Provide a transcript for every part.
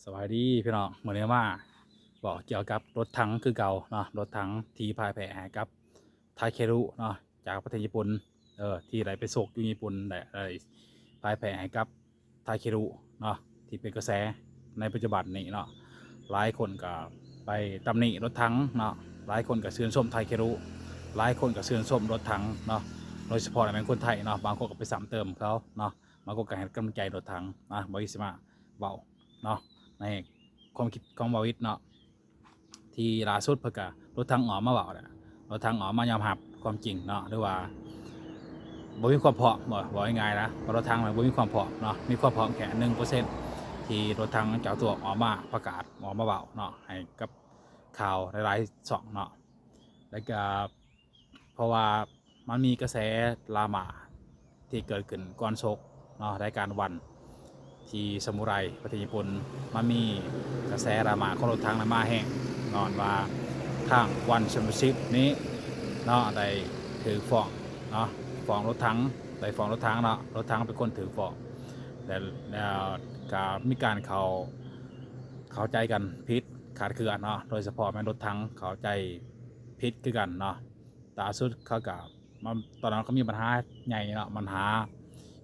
ສະບາຍດີພີ່ນ້ອງ, ມື້ນີ້ມາເວົ້າກ່ຽວກັບລົດຖັງຄືເກົ່າເນາະ, ລົດຖັງທີ່ພ່າຍແພ້ໃຫ້ກັບໄທເຄຣຸເນາະ ຈາກປະເທດຍີ່ປຸ່ນ, ເອີ ທີ່ໄດ້ໄປຊົກຢູ່ຍີ່ປຸ່ນ ໄດ້ ໄດ້ພ່າຍແພ້ໃຫ້ກັບໄທເຄຣຸເນາະ ທີ່ເປັນກະແສໃນປັດຈຸບັນນີ້ເນາະ. ຫຼາຍຄົນກໍໄປຕຳໜິລົດຖັງເນາະ, ຫຼາຍຄົນກໍຊື່ນຊົມໄທເຄຣຸ, ຫຼາຍຄົນກໍຊື່ນຊົມລົດຖັງເນາະ, ໂດຍສະເພາະແມ່ນຄົນໄທເນາະ, ບາງຄົນກໍໄປຊ້ຳເຕີມເຂົາເນາະ, ບາງຄົນກໍໃຫ້ກຳລັງໃຈລົດຖັງນະ. ບໍ່ ຊິມາ ເວົ້າເນາະ ໃນຄວາມຄິດຂອງບ່າວອິດເນາະ ທີ່ລ່າສຸດເພິ່ນກະ ລົດຖັງອອກມາເວົ້າແລ້ວ, ລົດຖັງອອກມາຍອມຮັບຄວາມຈິງເນາະ ຫຼືວ່າບໍ່ມີຄວາມພ້ອມ. ເວົ້າ ເວົ້າງ່າຍໆນະ ວ່າລົດຖັງມັນບໍ່ມີຄວາມພ້ອມເນາະ, ມີຄວາມພ້ອມແຄ່ໜຶ່ງເປີເຊັນ ທີ່ລົດຖັງເຈົ້າຕົວອອກມາປະກາດ ອອກມາເວົ້າເນາະ ໃຫ້ກັບຂ່າວຫຼາຍໆຊ່ອງເນາະ. ແລ້ວກະ ເພາະວ່າມັນມີກະແສດຣາມາທີ່ເກີດຂຶ້ນກ່ອນຊົກເນາະ, ລາຍການວັນທີ່ສະມຸໄຣປະເທດຍີ່ປຸ່ນ ມັນມີກະແສດຣາມາຂອງລົດຖັງນັ້ນມາແຮງ ຍ້ອນວ່າທາງວັນແຊມປຽນຊິບນີ້ເນາະ ໄດ້ຖືກຟ້ອງເນາະ, ຟ້ອງລົດຖັງ ໄດ້ຟ້ອງລົດຖັງເນາະ, ລົດຖັງເປັນຄົນຖືກຟ້ອງ ແລ້ວ ແລ້ວກະມີການເຂົ້າ ເຂົ້າໃຈກັນຜິດ ຄາດເຄື່ອນເນາະ, ໂດຍສະເພາະແມ່ນລົດຖັງເຂົ້າໃຈຜິດຄືກັນເນາະ. ລ່າສຸດເຂົາກະມາ ຕອນນັ້ນກໍມີບັນຫາໃຫຍ່ເນາະ, ບັນຫາ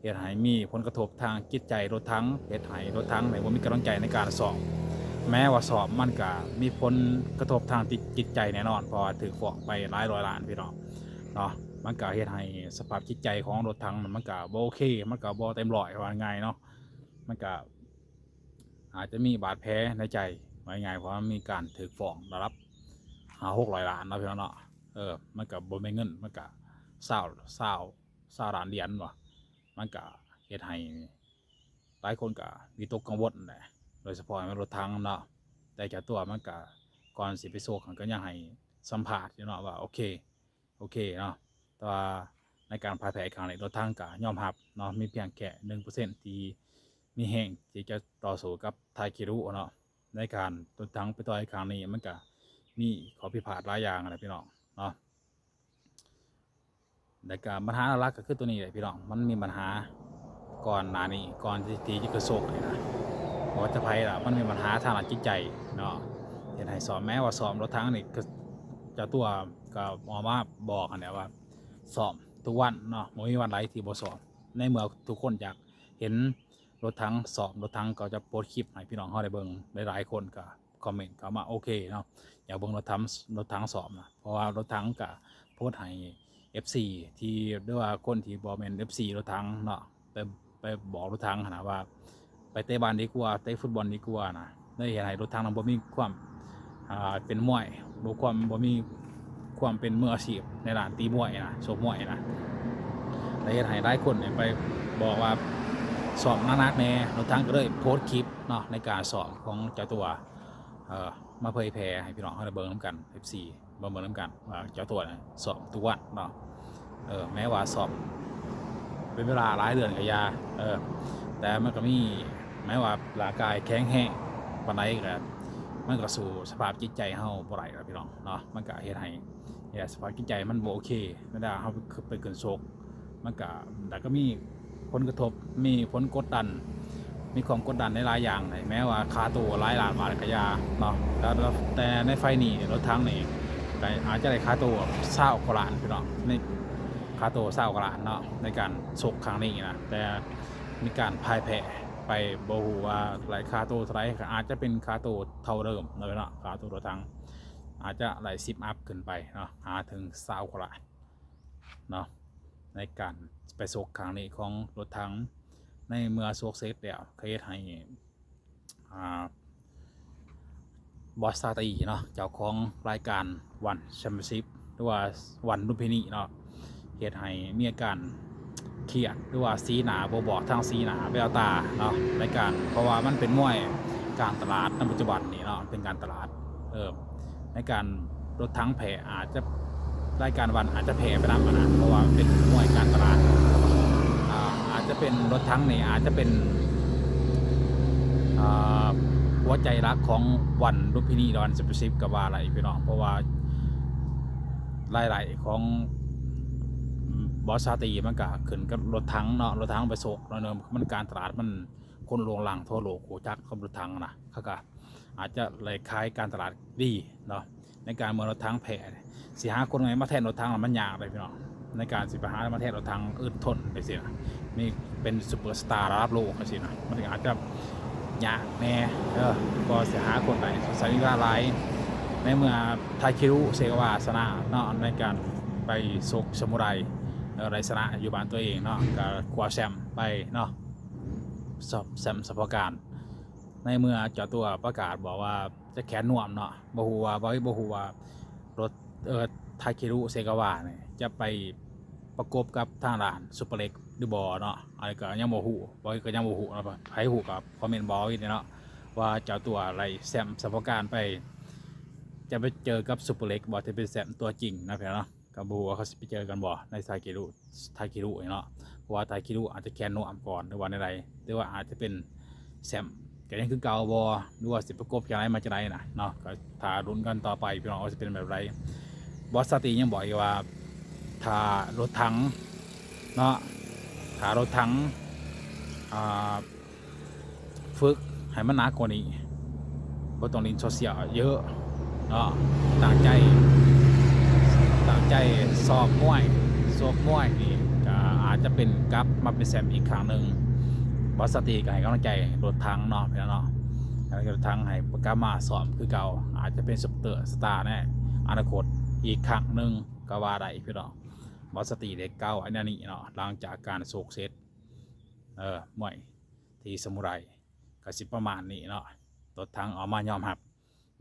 ເຮັດໃຫ້ມີຜົນກະທົບທາງຈິດໃຈລົດຖັງ, ເຮັດໃຫ້ລົດຖັງນີ້ບໍ່ມີກຳລັງໃຈໃນການຊ້ອມ. ແມ້ວ່າຊ້ອມມັນກະມີຜົນກະທົບທາງຈິດ ຈິດໃຈແນ່ນອນ ເພາະວ່າຖືກຟ້ອງໄປຫຼາຍຮ້ອຍລ້ານພີ່ນ້ອງເນາະ, ມັນກະເຮັດໃຫ້ສະພາບຈິດໃຈຂອງລົດຖັງມັນກະບໍ່ໂອເຄ, ມັນກະບໍ່ເຕັມຮ້ອຍ ວ່າງ່າຍເນາະ. ມັນກະ ອາດຈະມີບາດແຜໃນໃຈ ວ່າງ່າຍໆ ເພາະວ່າມີການຖືກຟ້ອງລະດັບຫ້າຫົກຮ້ອຍລ້ານເນາະ ພີ່ນ້ອງເນາະ. ເອີ ມັນກະບໍ່ແມ່ນເງິນ, ມັນກະຊາວ ຊາວ ຊາວລ້ານຫຼຽນບໍ, ມັນກະເຮັດໃຫ້ຫຼາຍຄົນກະວິຕົກກັງວົນແຫຼະ, ໂດຍສະເພາະແມ່ນລົດຖັງເນາະ. ແຕ່ເຈົ້າຕົວມັນກະ ກ່ອນຊິໄປຊົກຫັ້ນ ກໍຍັງໃຫ້ສຳພາດຢູ່ເນາະ ວ່າໂອເຄ ໂອເຄເນາະ. ແຕ່ວ່າໃນການພ່າຍແພ້ຄັ້ງນີ້ ລົດຖັງກະຍອມຮັບເນາະ, ມີພຽງແຄ່ໜຶ່ງເປີເຊັນທີ່ມີແຮງທີ່ຈະຕໍ່ສູ້ກັບໄທເຄຣຸເນາະ. ໃນການລົດຖັງໄປຕໍ່ອີກຄັ້ງນີ້ ມັນກະມີຂໍ້ຜິດພາດຫຼາຍຢ່າງຫັ້ນແຫຼະພີ່ນ້ອງເນາະ. ແລ້ວກະບັນຫາຫຼັກໆ ກໍຄືຕົວນີ້ແຫຼະພີ່ນ້ອງ, ມັນມີບັນຫາກ່ອນໜ້ານີ້ ກ່ອນທີ່ ທີ່ຈະຂຶ້ນຊົກນີ້ນະ, ບໍ່ວ່າຈະໃຜລະ ມັນມີບັນຫາທາງດ້ານຈິດໃຈເນາະ ເຮັດໃຫ້ຊ້ອມ. ແມ້ວ່າຊ້ອມລົດຖັງນີ້ ກໍ ເຈົ້າຕົວກໍອອກມາບອກຫັ້ນແຫຼະວ່າ ຊ້ອມທຸກວັນເນາະ, ບໍ່ມີວັນໃດທີ່ບໍ່ຊ້ອມ. ໃນເມື່ອທຸກຄົນຢາກເຫັນລົດຖັງຊ້ອມ, ລົດຖັງກໍຈະໂພສຄລິບໃຫ້ພີ່ນ້ອງເຮົາໄດ້ເບິ່ງ. ຫຼາຍໆຄົນກໍຄອມເມັນເຂົ້າມາ ໂອເຄເນາະ, ຢາກເບິ່ງລົດຖັງ ລົດຖັງຊ້ອມນະ, ເພາະວ່າລົດຖັງກໍໂພສໃຫ້ເອັຟຊີ ທີ່ ຫຼືວ່າຄົນທີ່ບໍ່ແມ່ນເອັຟຊີລົດຖັງເນາະ ໄປ ໄປບອກລົດຖັງຫັ້ນນະວ່າ ໄປເຕະບານດີກວ່າ ເຕະຟຸດບອນດີກວ່ານະ. ເລີຍເຮັດໃຫ້ລົດຖັງນັ້ນບໍ່ມີຄວາມ ອ່າ ເປັນມວຍ ບໍ່ຄວາມ ບໍ່ມີຄວາມເປັນມືອາຊີບໃນດ້ານຕີມວຍນະ ຊົກມວຍນະ. ເລີຍເຮັດໃຫ້ຫຼາຍຄົນນີ້ໄປບອກວ່າຊ້ອມໜັກໆແດ່, ລົດຖັງກໍເລີຍໂພສຄລິບເນາະ ໃນການຊ້ອມຂອງເຈົ້າຕົວ ເອີ ມາເຜີຍແຜ່ໃຫ້ພີ່ນ້ອງເຮົາໄດ້ເບິ່ງນຳກັນ ເອັຟຊີ ເບິ່ງ ເບິ່ງນຳກັນວ່າເຈົ້າຕົວນີ້ຊ້ອມທຸກວັນເນາະ. ເອີ ແມ້ວ່າຊ້ອມເປັນເວລາຫຼາຍເດືອນກໍຢ່າ ເອີ ແຕ່ມັນກໍມີ ແມ້ວ່າຮ່າງກາຍແຂງແຮງປານໃດກໍ ມັນກໍສູ້ສະພາບຈິດໃຈເຮົາບໍ່ໄດ້ດອກພີ່ນ້ອງເນາະ. ມັນກໍເຮັດໃຫ້ ເຮັດໃຫ້ສະພາບຈິດໃຈມັນບໍ່ໂອເຄ ເວລາເຮົາໄປ ໄປຂຶ້ນຊົກ. ມັນກະ ແລ້ວກໍມີຜົນກະທົບ ມີຜົນກົດດັນ ມີຄວາມກົດດັນໃນຫຼາຍຢ່າງ. ແມ້ວ່າຄ່າໂຕຫຼາຍລ້ານບາດກະຢ່າເນາະ, ແຕ່ ແຕ່ໃນໄຟລ໌ນີ້ ລົດຖັງນີ້ ກະອາດຈະໄດ້ຄ່າໂຕຊາວກວ່າລ້ານພີ່ນ້ອງ, ໃນຄ່າໂຕຊາວກວ່າລ້ານເນາະ ໃນການຊົກຄັ້ງນີ້ນະ. ແຕ່ມີການພ່າຍແພ້ໄປ ບໍ່ຮູ້ວ່າໄດ້ຄ່າໂຕເທົ່າໃດ, ກະອາດຈະເປັນຄ່າໂຕເທົ່າເດີມເນາະ ເນາະ, ຄ່າໂຕລົດຖັງອາດຈະໄດ້ສິບອັບຂຶ້ນໄປເນາະ ຫາເຖິງຊາວກວ່າລ້ານ ເນາະ. ໃນການໄປຊົກຄັ້ງນີ້ຂອງລົດຖັງ ໃນເມື່ອຊົກເສັດແລ້ວ ກໍເຮັດໃຫ້ ອ່າ ບອສຊາຕີເນາະ ເຈົ້າຂອງລາຍການວັນແຊມປຽນຊິບ ຫຼືວ່າວັນລຸມພິນີເນາະ ເຮັດໃຫ້ມີອາການຄຽດ ຫຼືວ່າສີໜ້າບໍ່ບອກທາງສີໜ້າແວວຕາເນາະ ໃນການ ເພາະວ່າມັນເປັນມວຍການຕະຫຼາດໃນປັດຈຸບັນນີ້ເນາະ ເປັນການຕະຫຼາດ ເອີ ໃນການລົດຖັງແພ້ ອາດຈະ ລາຍການວັນອາດຈະແພ້ໄປນຳຫັ້ນນະ ເພາະວ່າມັນເປັນມວຍການຕະຫຼາດ ອາ ອາດຈະເປັນລົດຖັງນີ້ ອາດຈະເປັນ ອ່າ ຫົວໃຈຫຼັກຂອງວັນລຸມພິນີ ວັນແຊມປຽນຊິບ ກໍວ່າໄດ້ພີ່ນ້ອງ ເພາະວ່າລາຍໄດ້ຂອງ ອືມ ບອສຊາຕີ ມັນກະຂຶ້ນກັບລົດຖັງເນາະ ລົດຖັງໄປຊົກເນາະ ມັນການຕະຫຼາດມັນ ຄົນໂລງລັງທົ່ວໂລກຮູ້ຈັກກັບລົດຖັງນະ ເຂົາກໍອາດຈະໄດ້ຂາຍການຕະຫຼາດດີເນາະ ໃນການເມື່ອລົດຖັງແພ້ ຊິຫາຄົນໃໝ່ມາແທນລົດຖັງລະມັນຍາກເດ້ພີ່ນ້ອງ ໃນການຊິໄປຫາມາແທນລົດຖັງອຶດທົນຈັ່ງຊີ້ນະ ມີເປັນຊຸບເປີສະຕາລະດັບໂລກຈັ່ງຊີ້ນະ ມັນກໍອາດຈະຍາກແດ່ເດີ ກໍຊິຫາຄົນໄດ້ ສອງສາມເວລາຫຼາຍ ໃນເມື່ອ ທາເຄລຸ ເຊກາວະ ຊະນະເນາະ ໃນການໄປຊົກສະມຸໄລ ເອີ ໄດ້ຊະນະຢູ່ບ້ານຕົວເອງເນາະ ກໍຄວ້າແຊ້ມໄປເນາະ ຊ- ແຊ້ມສະເພາະການ ໃນເມື່ອເຈົ້າຕົວປະກາດບອກວ່າຈະແຂນນວມເນາະ ບໍ່ຮູ້ວ່າ ບໍ່ ບໍ່ຮູ້ວ່າລົດ ເອີ ທາເຄລຸ ເຊກາວະ ນີ້ຈະໄປປະກົບກັບທາງດ້ານຊຸບເປີເລັກຫຼືບໍ່ເນາະ ອັນນີ້ກໍຍັງບໍ່ຮູ້ ເວົ້າກໍຍັງບໍ່ຮູ້ເນາະ ໃຜຮູ້ກໍຄອມເມັນບອກເນາະ ວ່າເຈົ້າຕົວໄດ້ແຊ້ມສະເພາະການໄປ ຈະໄປເຈີກັບຊຸບເປີເລັກບໍ່ ທີ່ເປັນແຊ້ມຕົວຈິງນະພີ່ນ້ອງເນາະ ກໍບໍ່ຮູ້ວ່າເຂົາຊິໄປເຈີກັນບໍ່ໃນທາເຄລຸ ທາເຄລຸນີ້ເນາະ ເພາະວ່າທາເຄລຸອາດຈະແຂນນວມກ່ອນ ຫຼືວ່າແນວໃດ ຫຼືວ່າອາດຈະເປັນແຊ້ມກໍຍັງຄືເກົ່າບໍ່ ຫຼືວ່າຊິປະກົບຈັ່ງໃດມາຈັ່ງໃດນະເນາະ ກໍຖ້າລຸ້ນກັນຕໍ່ໄປພີ່ນ້ອງວ່າຊິເປັນແບບໃດ. ບອສຊາຕີຍັງບອກອີກວ່າ ຖ້າລົດຖັງເນາະ ຖ້າລົດຖັງ ອ່າ ຝຶກໃຫ້ມັນໜັກກວ່ານີ້ ບໍ່ຕ້ອງຫຼິ້ນໂຊຊຽວເຍີະເນາະ ຕັ້ງໃຈ ຕັ້ງໃຈຊ້ອມມວຍ ຊົກມວຍນີ້ ກໍອາດຈະເປັນກັບມາເປັນແຊ້ມອີກຄັ້ງໜຶ່ງ. ບອສຊາຕີກໍໃຫ້ກຳລັງໃຈລົດຖັງເນາະ ພີ່ນ້ອງເນາະ ໃຫ້ລົດຖັງໃຫ້ກັບມາຊ້ອມຄືເກົ່າ ອາດຈະເປັນຊຸບເປີສະຕາໃນອະນາຄົດອີກຄັ້ງໜຶ່ງກໍວ່າໄດ້ພີ່ນ້ອງ. ບອສຊາຕີໄດ້ກ່າວອັນນີ້ເນາະ ຫຼັງຈາກການຊົກເສັດ ເອີ ມວຍທີ່ສະມຸໄລ ກໍຊິປະມານນີ້ເນາະ ລົດຖັງອອກມາຍອມຮັບ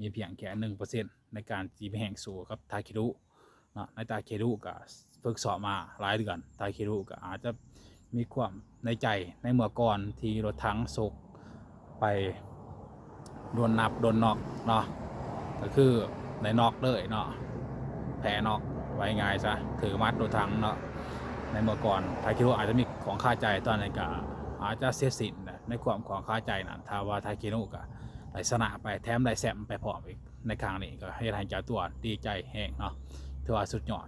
ມີພຽງແຄ່ໜຶ່ງເປີເຊັນໃນການທີ່ໄປແຮ່ງສູ້ກັບທາເຄລຸເນາະ ໃນທາເຄລຸກໍຝຶກຊ້ອມມາຫຼາຍເດືອນ ທາເຄລຸກໍອາດຈະມີຄວາມໃນໃຈໃນເມື່ອກ່ອນທີ່ລົດຖັງຊົກໄປ ໂດນນັບໂດນນັອກເນາະ ກໍຄືໄດ້ນັອກເລີຍເນາະ ແພ້ນັອກ ເວົ້າງ່າຍໆຊະ ຖືໝັດລົດຖັງເນາະ. ໃນເມື່ອກ່ອນທາເຄລຸອາດຈະມີຂອງຄາໃຈ ຕອນນີ້ກໍອາດຈະເສຍສິ້ນແລ້ວ ໃນຄວາມຂອງຄາໃຈນັ້ນ ຖ້າວ່າທາເຄລຸກໍໄດ້ຊະນະໄປ ແຖມໄດ້ແຊ້ມໄປພ້ອມອີກ ໃນຄັ້ງນີ້ກໍເຮັດໃຫ້ເຈົ້າຕົວດີໃຈແຮງເນາະ ຖືວ່າສຸດຍອດ.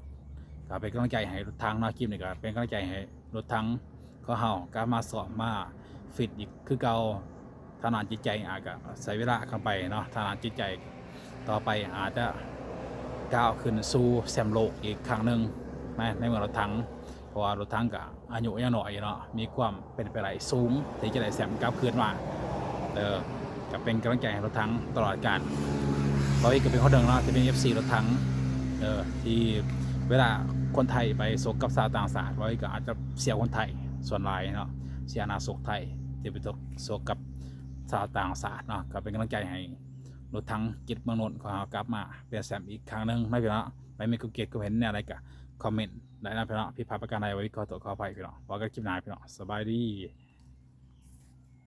ກໍເປັນກຳລັງໃຈໃຫ້ລົດຖັງເນາະ ຄລິບນີ້ກໍເປັນກຳລັງໃຈໃຫ້ລົດຖັງຂອງເຮົາ ກັບມາຊ້ອມມາຟິດອີກຄືເກົ່າ. ທາງດ້ານຈິດໃຈອາດຈະໃຊ້ເວລາກັນໄປເນາະ ທາງດ້ານຈິດໃຈຕໍ່ໄປອາດຈະກ້າວຂຶ້ນສູ່ແຊ້ມໂລກອີກຄັ້ງໜຶ່ງນະ ໃນເມື່ອລົດຖັງ ເພາະວ່າລົດຖັງກໍອາຍຸຍັງນ້ອຍຢູ່ເນາະ ມີຄວາມເປັນໄປໄດ້ສູງທີ່ຈະໄດ້ແຊ້ມກັບຄືນມາ. ເອີ ກໍເປັນກຳລັງໃຈໃຫ້ລົດຖັງຕະຫຼອດການ. ເຮົາເອງກໍເປັນຄົນໜຶ່ງເນາະທີ່ເປັນເອັຟຊີລົດຖັງ ເອີ ທີ່ເວລາຄົນໄທໄປຊົກກັບຊາວຕ່າງຊາດ ເຮົາເອງກໍອາດຈະເຊຍຄົນໄທສ່ວນຫຼາຍເນາະ ເຊຍນັກຊົກໄທທີ່ໄປຊົກກັບ ຊາວຕ່າງຊາດເນາະ ກໍເປັນກຳລັງໃຈໃຫ້ລົດຖັງຈິດເມືອງນົນຂອງເຮົາກັບມາເປັນແຊ້ມອີກຄັ້ງໜຶ່ງເນາະ ພີ່ນ້ອງ. ໃຜມີຄວາມຄິດຄວາມເຫັນແນວໃດກໍຄອມເມັນໄດ້ນະພີ່ນ້ອງ ຜິດພາດປະການໃດ ກໍຂໍໂທດຂໍອະໄພພີ່ນ້ອງ. ພໍ້ກັນຄລິບໜ້າພີ່ນ້ອງ ສະບາຍດີ.